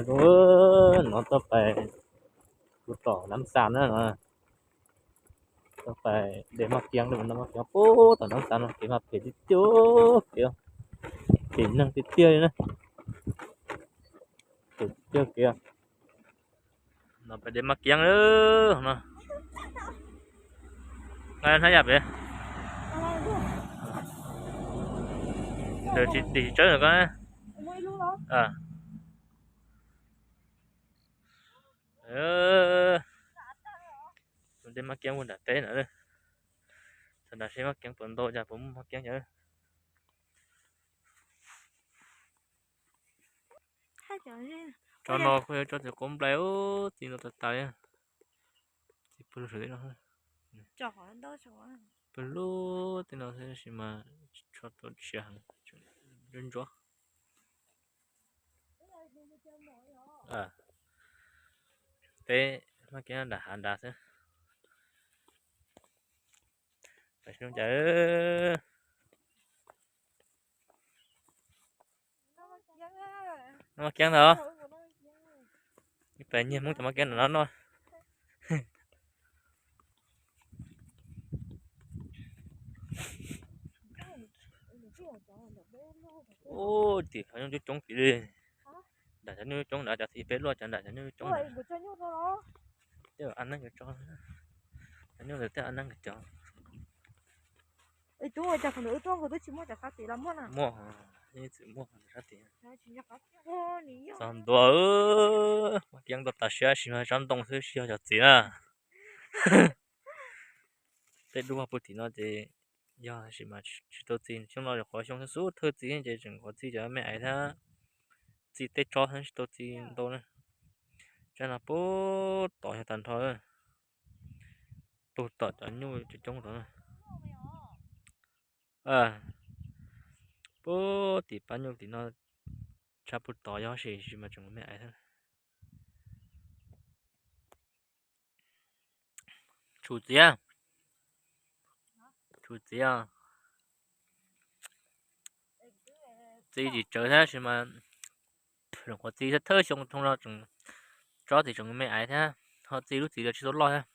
Zoo, no tau pais, kuv tom Nab Xas na no, tau pais de Mab Kiab, no Mab Kiab puag tom Nab Xas no, kev mas phem tiag tiag, kev, kev neeg tiag tiag li na, phem tiag kev. No pais de Mab Kiab no, nqa hnab yam pem, dim tsis tsawb ko. De Mab Kiab mus nram teb no, txog nram seb Mab Kiab puas ntau, cas puas muaj Mab Kiab cov. Tsob no kuj yog tsob txiv quav nplai, txiv ntau tas tas li. Txiv pawg lug saum tej no, pawg lug tej no tab sis mas tshuav tau siav heev, ntsuab ntsuab. Teb Mab Kiab nram hav nrad xwb. Cas no Mab Kiab ntag, peb nyiag Hmoob cov Mab Kiab nram no noj. Ub, tim qhov nyuj coob coob tim li, nram cov nyuj coob nrad, cov txiv peb luaj cov nram cov nyuj coob, tej a neeb cov tso, cov nyuj ntawd tej a neeb cov. Muaj, txawm muaj sab tim. Txog ntua, Mab Kiab ntau tas siab sis mas tsob ntoo xwb tsis yog cov txiv na. Tej dub puag tim no ces yog sis mas tsis tau txi, xyoo no yog qhov xyoo xub thawj txi ces tseem qhov txi cov me aiv thiab, txi tej tsob tsis tau txi ntau na. Tsob no puag tod yog tag nrho, puag tom cov nyuj coob coob tod na. Puag tim pab nyuj tim no, tshaj puag tod yog sis sis mas tseem me aiv thiab. Tshum txiv, tshum txiv, txi tsis tsawg thiab sis mas qhov txi thawj xyoo no tsob txiv tseem me aiv thiab, ho txi lub txiv los tsis tau loj thiab.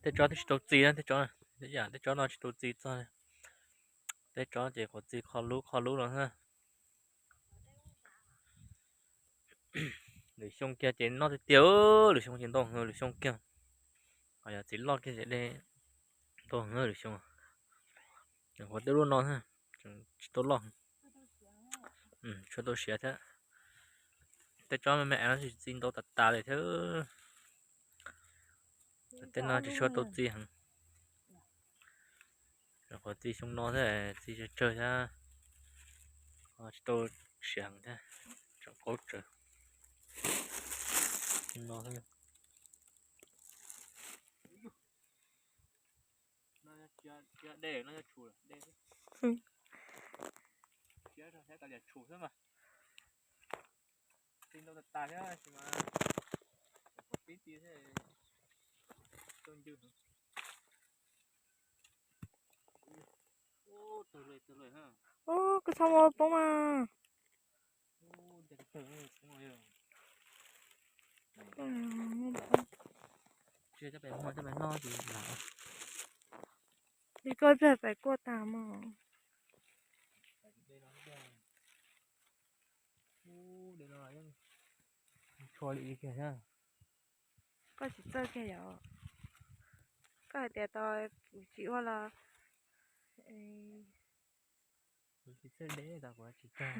Tej tsob twb tsis tau txi na, tej tsob, tej tsob no tsis tau txi txog. Tej tsob ces qhov txi kho lub kho lub no xwb. Lwm xyoo kiag ces noj tiag tiag, lwm xyoo ces ntau heev lwm xyoo kiag. Ho yog txiv loj kiag ces de ntau heev lwm xyoo. Qhov tej lub no tsis tau loj, tshuav tau siav thiab. Tej tsob me me no tsis txi ntau tas tas li thiab. Tej no tsis tshua tau txi heev. Qhov txi xyoo no thiab txi tsawg tsawg thiab, tsis tau siav heev thiab, tseem qaub tsawv. Ub, koj txhob muab poob mas. Li koj pliag pais kuaj tas mog. Koj tsis txawj kiag yom? Koj hais tias tau kuv tsis ua los kuv tsis txawj de, kuv tsis txawj.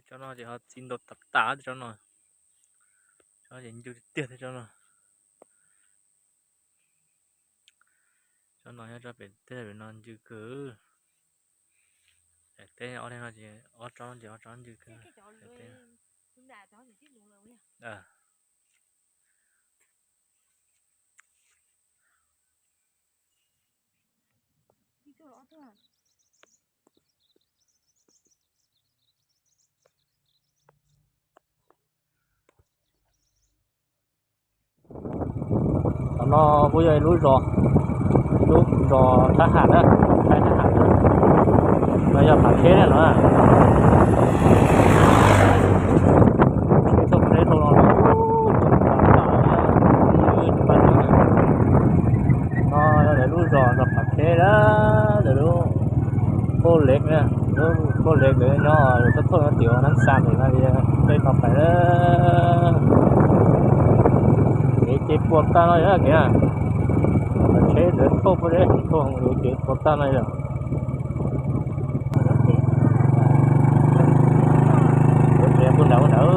Tsob no ces ho txi ntau tas tas tsob no. Tsob ces ncw tiag tiag tsob no. Tsob no nyob tsob pem teb pem no ncw kawg. Teb ob teb no ces ob tsob ces ob tsob ncw kawg. Tam no kuj yog ib lub zos, lub Lub zos Thab Ham na, Thab Ham na, no yog Phav Kheb na no. Tsheb tuaj pem teb tuaj no los tau tas tas, no lawv lub zos zos Phav Kheb na, lawv lub Phuj Lev na, lub Phuj Lev ntawd nyob, lawv tuaj thauj nyob tim Nab Xa ntawm no, tej no pais na. Kev ces puas tag no yog kev na, tsheb ntawd thauj puag deb, thauj kev puas tag no yog. Puag nrad, puag nrad.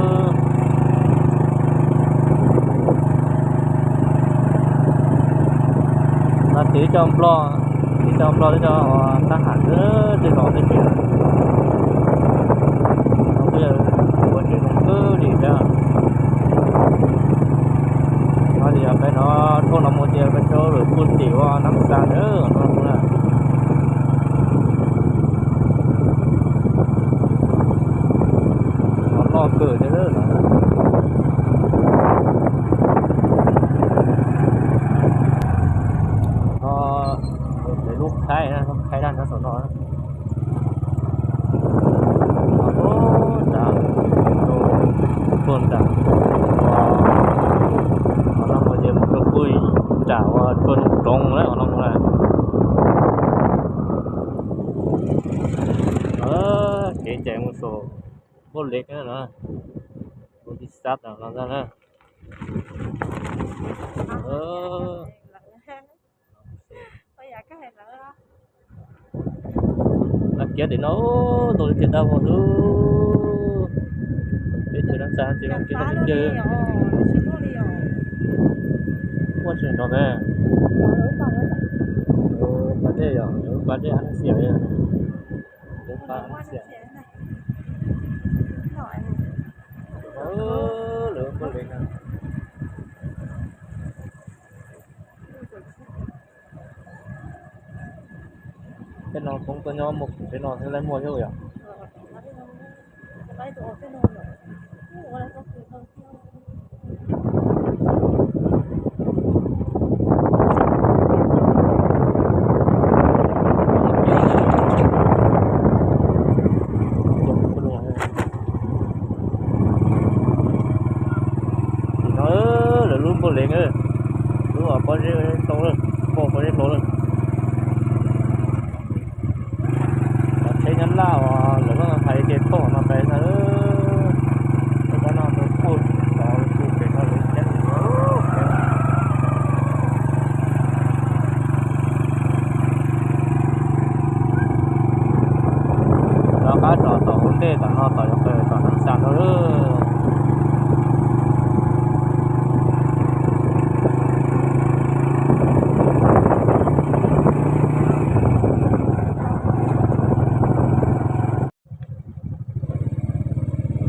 No ces ib co Nplog, ib co Nplog, ib co Thab Ham xwb, tej zos tej kev no kuj yog ua tsev zoo kawg li thiab. No ces yog peb no, thauj no mus ces peb rau lawm puag tim ua Nab Xa ntawd no na. Loj kawg thiab. No lub khaib, lub khaib daj nyob saum no. Puag nram, qhov no mus ces mus rau puag nram ua tsua roov lawm qhov no mus na. Kev ncaim mus saum Npauj Lev na, tus tij xav tam no ntag na. Laj kiab tim no ntau li tiag dab vog xwb. Teb chaws Nab Xa ces zoo kiag no tiag. Muaj tseem nrov ne. Pas dej yom, lawv pas dej Nab Xias, lawv pas Nab Xias. Lawv Npauj Lev no. Tej no poob tuaj nyob mus pem no thiaj li muaj thiab yom. Tim no lawv lub Npauj Lev na, lub pob zeb hlau lawm, pob zeb hlau lawm. Cov tsheb nyob laj uas lawv loj no hais tias thauj no pais ntag. Tej pab no rau puag tod, puag pem no lawv thiab. Rov qab rau tom ua ntej tom no tom yuav pais tom Nab Xa no lawm.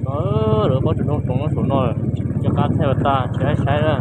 No lawv pob tsuas rooj roov nyob saum no, coj qab thaij ua tag tsis saib saib na.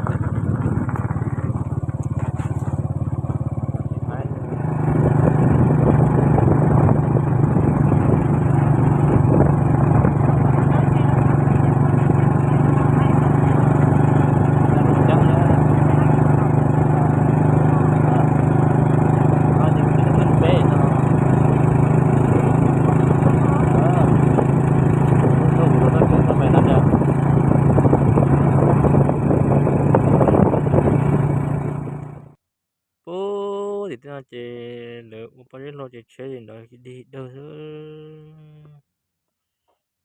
Puag tim tej no ces lawv ua pob zeb hlau ces tsheb li ntawd dig dawg xwb.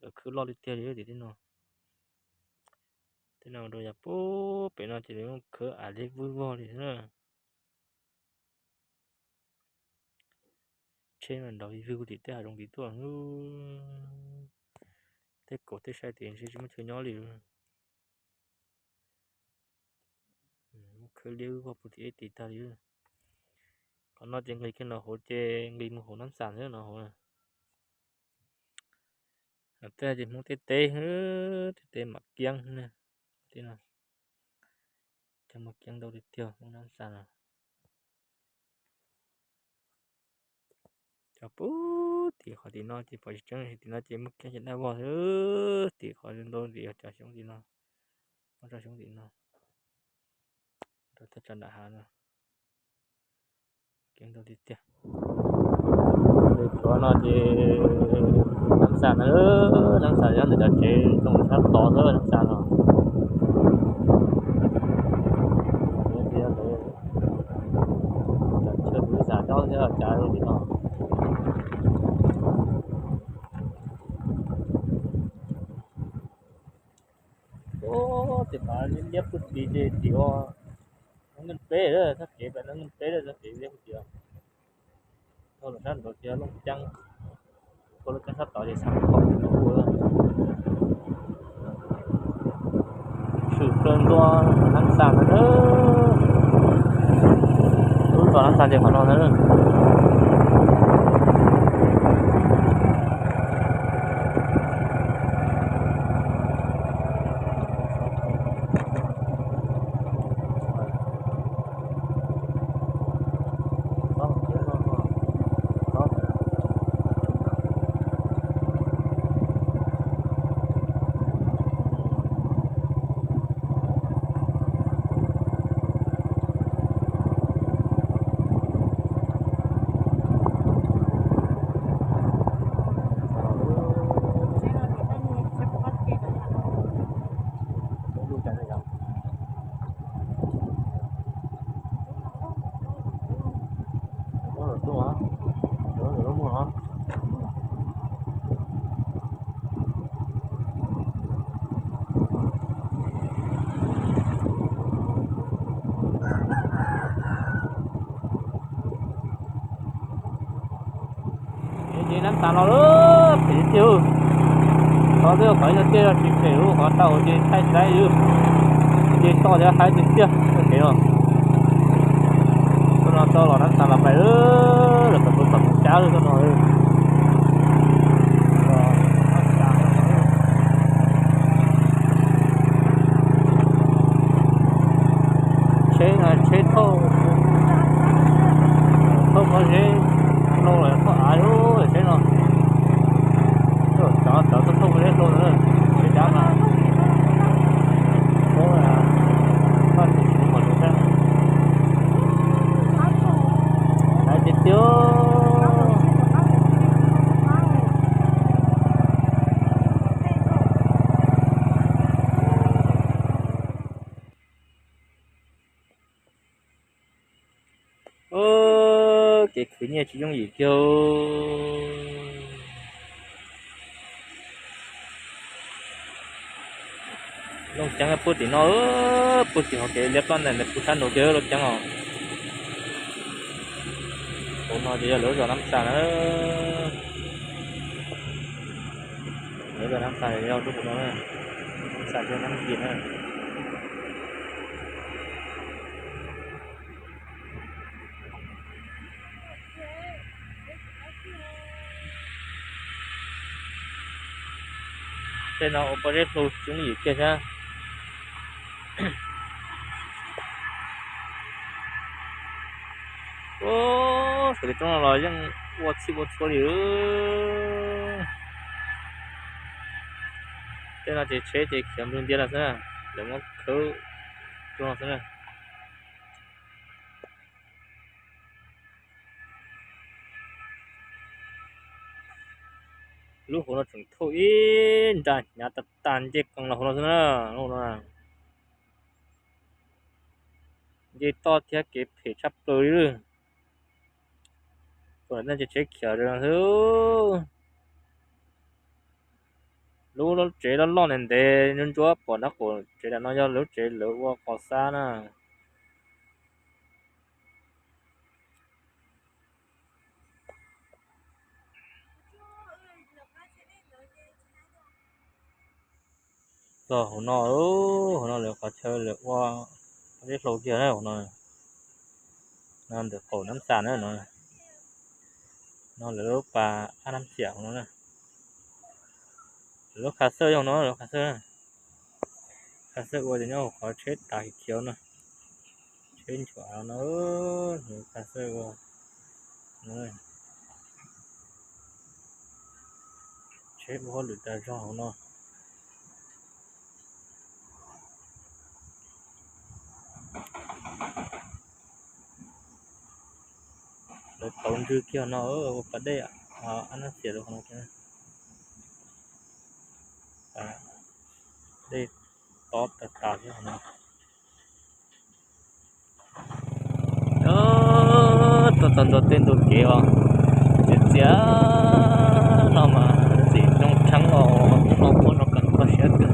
Lawv khwb loj li tiag li tim tej no. Tej no rau yav puag pem no ces lawv khwb av deb vwj vog li xwb na. Tsheb mas nrov vij vwg tim tej hav zoov tim tuaj. Tej kaum tej sai tim ntshe tsis muaj chaw nyob li. Muab khwb liab vij vog puag tim eb tim tag li. Qhov no ces nqis kiag no hauv ces nqis mus hauv Nab Xa xwb no hauv. Tej ces Hmoob tej teb, tej teb Mam Kiab ne. Tej no cov Mam Kiab ntau tiag tiag Hmoob Nab Xa no. Cov puag tim qhov tim no ces pom tsis tseeb, tim no ces muaj kiab ces daj vog xwb, tim qhov ntau tim yog cov xyoob tim no, muaj tsob xyoob tim no, rau tej tsob nram hav no. Kev ntau tiag tiag. Ces tshuav no ces Nab Xa na, Nab Xa nyob ntawm cov tsev zoo sab tod xwb Nab Xa no. Cov chaw kuv xav nyob thiab cas zoo li no. Ces mas liab liab puag tid ces tim ua Nab Nkeej peb, txoj kev pem Nab Nkeej peb, txoj kev liab puag tid. Tau los sab nraud ces Looj Ceeb, ua Looj Ceeb sab tod ces xa ua tshwm plaws ntua Nab Xa ntawd na. Lub zos Nab Xa ces qhov no ntag. Ces Nab Xa no lawm phem tiag tiag. Qhov twb qhov ib no tiag yog tsis phem lub qhov tau ces thaij tsis tau li. Ces toj thiab haib tiag tiag kev no. Txoj no txoj los Nab Xa los pais, los pais puag tom Moos Cab lawm txoj no. Tsheb no tsheb thauj, thauj pob zeb hlau los thauj av lawm tsheb no. Cov cov thauj pob zeb hlau na, tsheb dab mas. Lawv tiag tiag. Kev khwv nyiaj tsis yooj yim kiag. Looj Ceeb puag tim no, puag tim hauv kev liab plob ntawd puag sab nraud kiag Looj Ceeb os. Hauv no ces yog lawv zos Nab Xa na. Lawv zos Nab Xa yog lub hauv no, Nab Xa thiab Nab Yim na. Tej no ua pob zeb hlau coob yim kiag thiab. Ub, xws li roob no los yeej ua txhij ua txhua li. Tej no ces tsheb ces khiav nplug ntiab los xwb, lawv muab khawb roob no xwb na. Lub hauv no tseem thauj ib nra hnyav tas tas nce koos los hauv no xwb na. Lub hauv no nce toj thiab kev phem tshaj plaws li. Puas nej ces tsheb khiav rau no xwb. Lub tsev loj loj ntev ntev ntsuab ntsuab pom nraub qaum tsev nram no yog lub tsev lawv ua qos xab na. Txog hauv no, hauv no lawv qhov chaw lawv ua zeb hlau kiag na hauv no. No ntawm qaum Nab Xa na no. No lawv lub pas ab Nab Xiam hauv no na. Lawv lub kha xawj yog no lawv kha xawj. Kha xawj ua ces nyob hauv qhov tsheb tav khiav no. Tsheb nchuav no, kha xawj ua. Tsheb ua hauj lwm tas zog hauv no. Tau ntswg kiag no ua pas dej, ab nab xias rau qhov no. Dej tob tas tas thiab qhov no. Tuaj txog ntua tej ntug kev os, txias txias no mas txim zoo tshaj os, hnub no muab no koj siab kawg.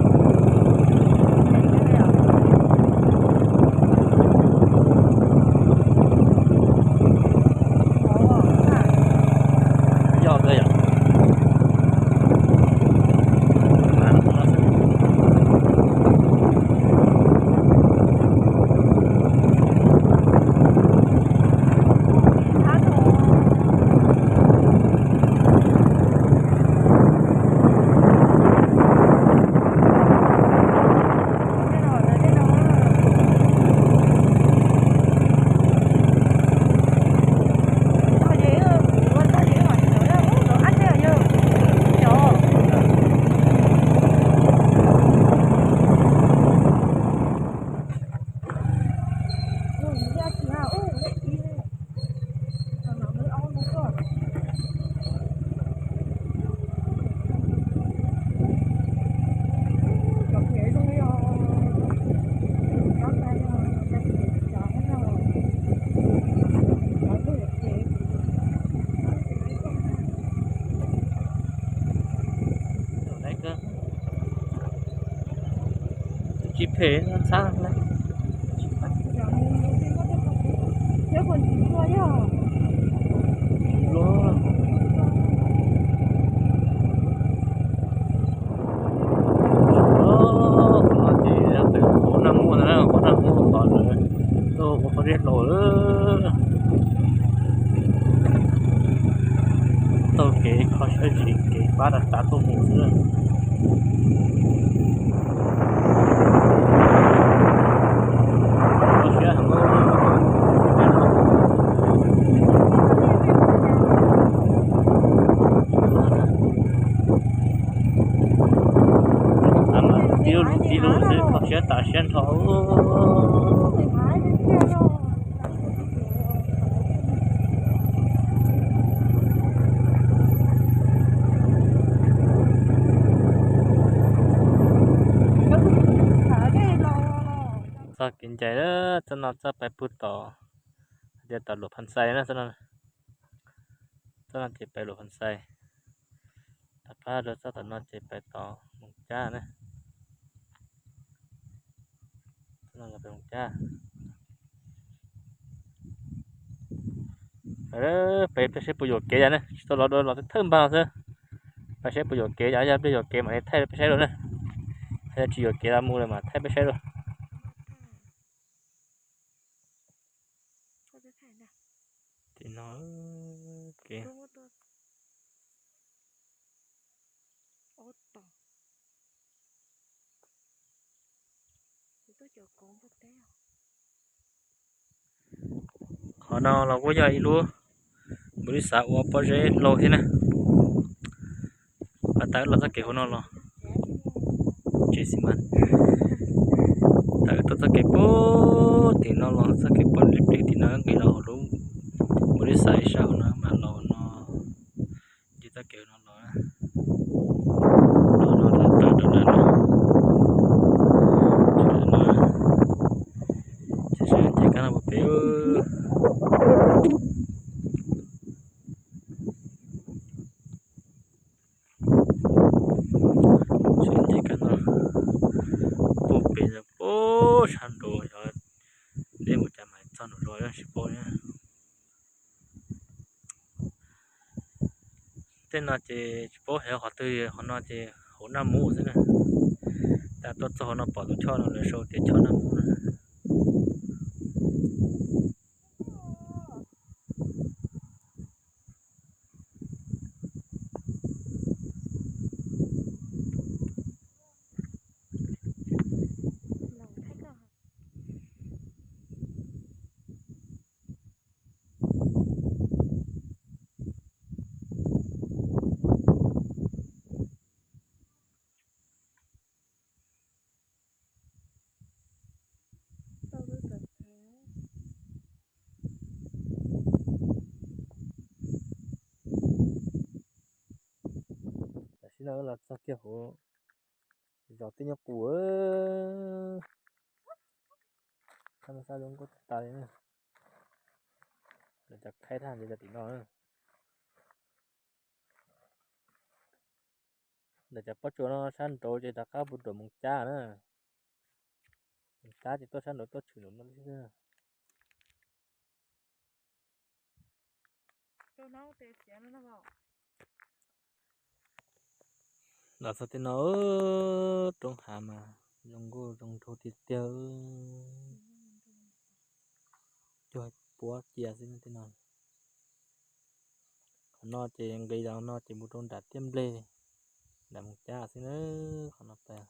Yog kawg yom. Tsis phem ntxhab na. Qhov no ces yog pem qhov naj mub ntag na, qhov naj mub qhov lawv tuaj ua qhov zeb hlau. Taug kev kho siab zim kev pab tas tas tuaj mus xwb. Kho siab heev. Tib lub lub tib lub xwb, kho siab tas siab nrho. Txoj kev ncaim, txoj no txoj pais pug tom, hais tias tom Luam Phas Xais na, txoj no. Txoj no ces pais Luam Phas Xais. Rov qab rau txoj tom no ces pais tom Moos Cab na. Txoj no pais Moos Cab. Peb saib puas yuam kev yom ne, tsis tau los dua los thawj npag no xwb. Peb saib puas yuam kev yom, yog peb yuam kev mam li thaij peb saib dua na. Yog tsis yuam kev los mus lawm mas thaij peb saib dua. Tim no, kev Qhov no los kuj yog ib lub npus li xav ua pob zeb hlau thiab na. Pas tas wb los txoj kev hauv no los, tsis xis mas, tas wb tuaj txoj kev puag tim no los txoj kev pom li plig tim no nqis los hauv lub npus li xav ib sab hauv no mas los no. Ces txoj kev no los, los no tawm rau lawm no. Ces saib nce kab no puag pem. Saib nce kab no puag pem, puag sab nraud, yog deb mus cas mas txog nraum zoov tsis paub. Tej no ces tsis paub hais qhov twg, qhov no ces hauv Naj Mub xwb na. Tas tuaj txog hauv no pom tus choj no lawv sau tias choj Naj Mub na. Los txog kiag hauv zos Tib Nyuj Qus, sab no sab zoo nkauj tas li na. Lawv cov khaib thaj ntawd cov tim no na. Ntawm cov pob tsuas no sab nraud ces rov qab mus rau Moos Cab na. Moos Cab ces tuaj sab nraud tuaj tshwm nraum no xwb. Los txog tej no, roob hav mas zoo nkauj zoo nraug tiag tiag. Cuag puab cia xwb tej no. Qhov no ces nqis los no ces mus rau nram Tiaj Nplej, nram Moos Cab xwb na. Qhov no pas